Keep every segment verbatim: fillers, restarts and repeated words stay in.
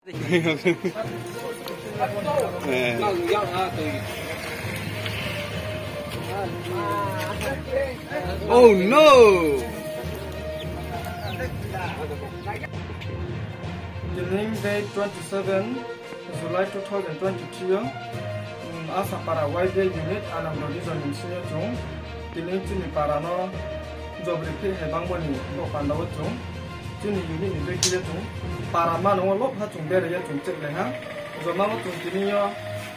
Oh no! Tini date twenty seven July two thousand twenty three yo, um, Asapara Y B A unit Anando region ni bsing yo chung tini chini para no jobri phih hai bangmo ni bo panda wo chung chini unit ni dei khe ye chung para mano wo lobha chung bera ye chung check lai ha. Joma wo chung tini yo,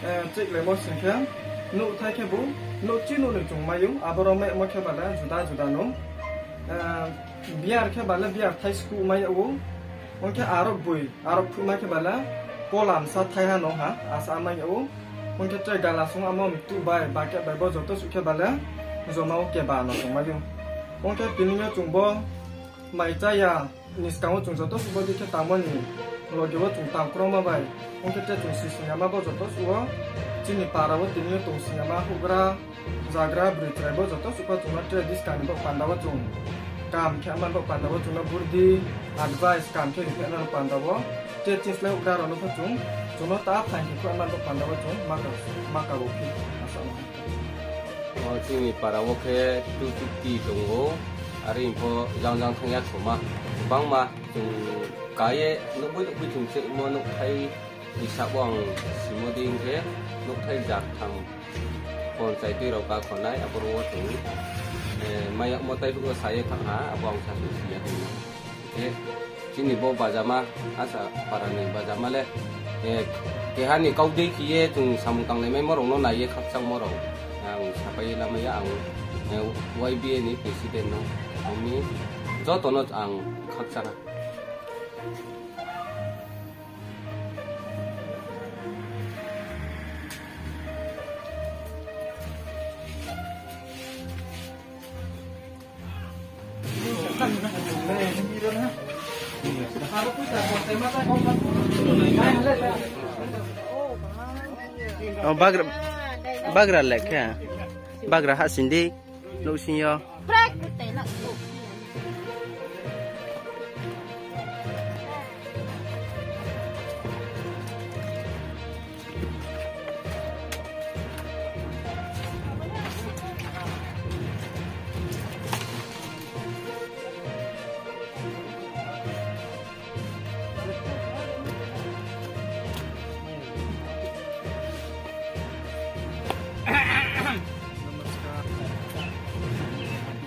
eh, check laimo sing khe nouhthai khe bo nouh chi nouh ni chung mai ou, aboro maimo khe bale juda juda no, eh, beer khe bale beer thai skuh mai yag ou. Ong khe arok boi, arok phuh mai khe bale kolam sa thai ha no ha, asa mai yag ou. Ong khe tre gala sung amo mtu bai, bucket bai bo joto suh khe bale joma wo keba no chung mai ou. Ong khe tini yo chung bo mai chaya ni skang wo chung joto suh bo dei khe tangmo ni loge wo chung tang kroma bai. Ong khe tre chung sising yama bo joto suh wo chini para wo tini yo tong sing yama houhgra, zagra, broi chrai bo joto suh pho chung no tre diska ni bo panda wo chung kam khe ama bo panda wo chung no burdi advice kam khe ri khe ama panda wo tre chini slái houhgra rao no pho chung, chung no ta phaing khe kho ama bo panda wo chung maka, maka wo phi asa no. O chini para wo khe two fifty tong ou, are pho jang jang thanng ya soma. Bangma chung ka ye nouhboi nouhboi chung check mo nouhthai hisab wo ang simo dei hing khe nouhthai jar tham ponchai tui rao ka khonai, aboro wo chung, eh, mai yagmo tai phuh wo sa ye thanng ha, abo ang sa sung si ya tong ou. Khe chini bo bajama, Asapara ni bajama le, eh, keha ni kau dei khe ye chung samung tanglai maimo rao no nai ye khakchangmo rao ang sapai ye lamai ya, ang, eh, Y B A ni president no, ang ni joto no ang khakchang ha. O bagra, bagra le khe, bagra hahsing di. Nouhsing yo.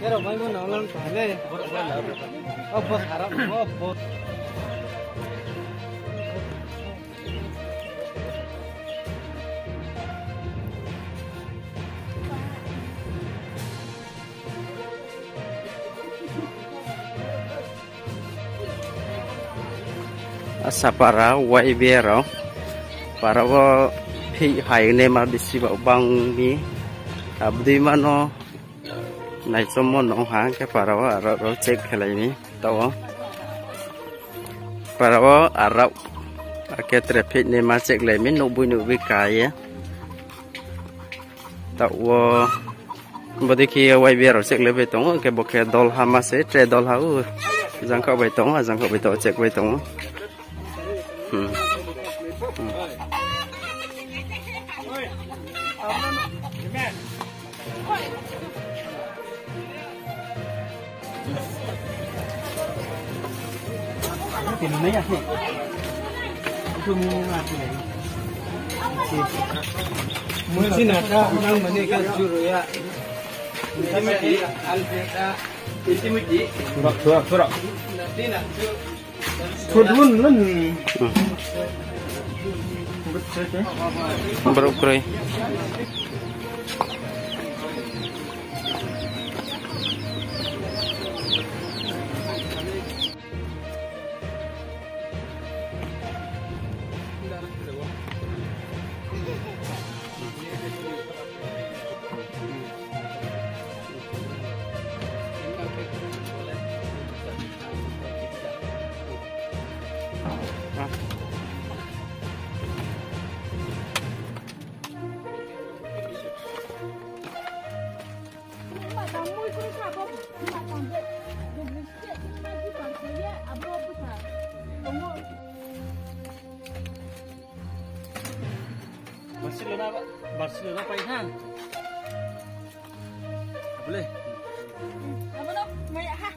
Ero mai mo nang lang thale. Obo sarap, obo. Asapara Y B A rao para wo phih hai naima bisi ba bang mi. Abo dei ma no naichommo no ha khe para wo aro rao check khelai mi. Taoh wo para wo aro akhe tre phih naima check lai mi, nouhboi nouhboi ka ye. Taoh wo bodei khe Y B A rao check lai bai tong ou, khe bo khe dolha ma se, tre dolha ou. Jangkhaoh bai tong ou, jangkhaoh bai tong ou, check bai tong ou. Hmm. Hmm. Thura, thura. Brouh kroi. Barcelona, Barcelona pai ha. Abo le. Abo no maya ha.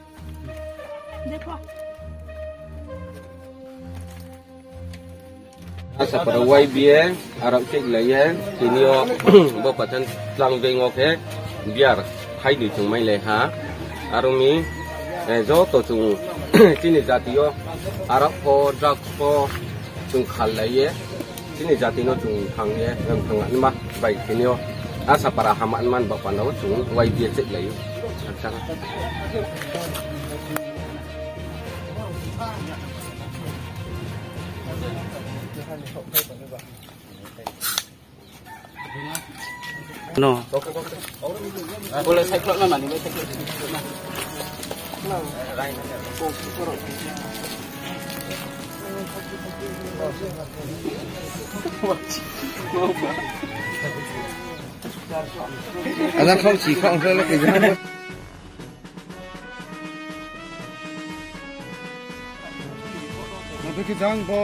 Dekho. Asapara Y B A, arao cheklai ye, tini yo bo patan tlang beng o khe, beer, hainoi chung mailai ha, aro mi, eh, joto chung, chini jati yo, arao pho, drugs pho, chung khallai ye, chini jati no chung thang ye, em thang ma bai tini yo, Asapara hama man ba panda wo chung Y B A cheklai ou. Acha. No. Bo le cyclone na nani, bo cyclone. Ada khau si khau le ke jang. Abo khe jang bo.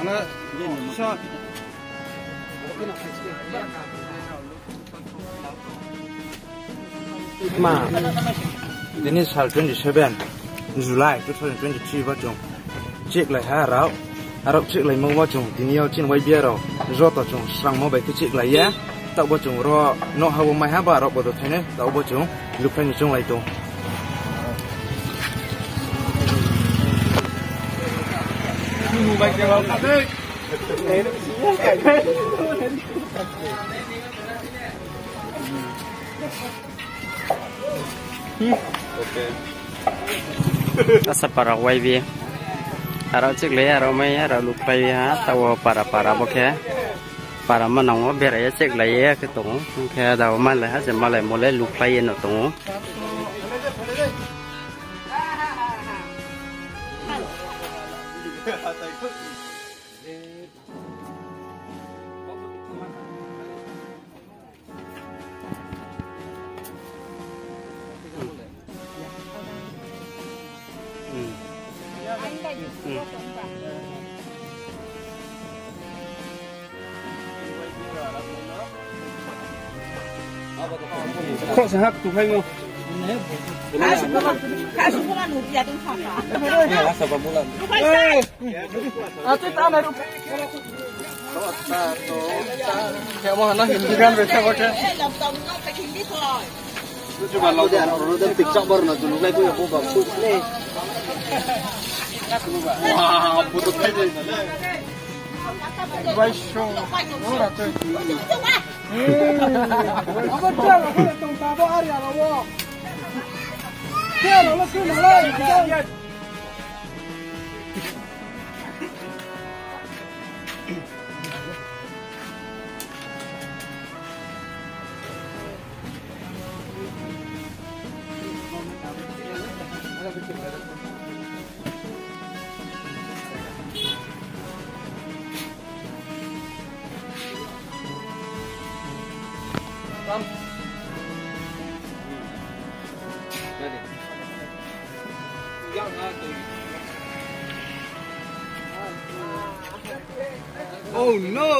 Ana sa. Ma, tini sal twenty seven July two thousand twenty three bo chung cheklai ha arao. Arao cheklaimo wo chung tini yo chini Y B A rao joto chung srangmo bai khe cheklai ye. Taoh bo chung ro no ha wo mai ha ba arao bo do thainai, taoh bo chung lukhlai ni chounglai tong. Asapara Y B A. Arao cheklai ye, arao mai ye, arao lukhlai ye ha, taoh wo para para bo khe. Para manang wo berai ye cheklai ye khe tong ou. Hing khe da wo malai ha, je malaimo le lukhlai ye no tong ou. Khroh se hak tu khai no. Asa ba mula. Atu ta na ru. Khe mo hana Hindi gan bai khe bo khe. Tuju ba lau da ro de picture bar na tu lai ko ya ko ba. Wa, bu tu khai de. Bai so. Ora tu. Abo ta ro ko tong ta bo ari aro wo. Ke ro lo ke na lai. Oh no!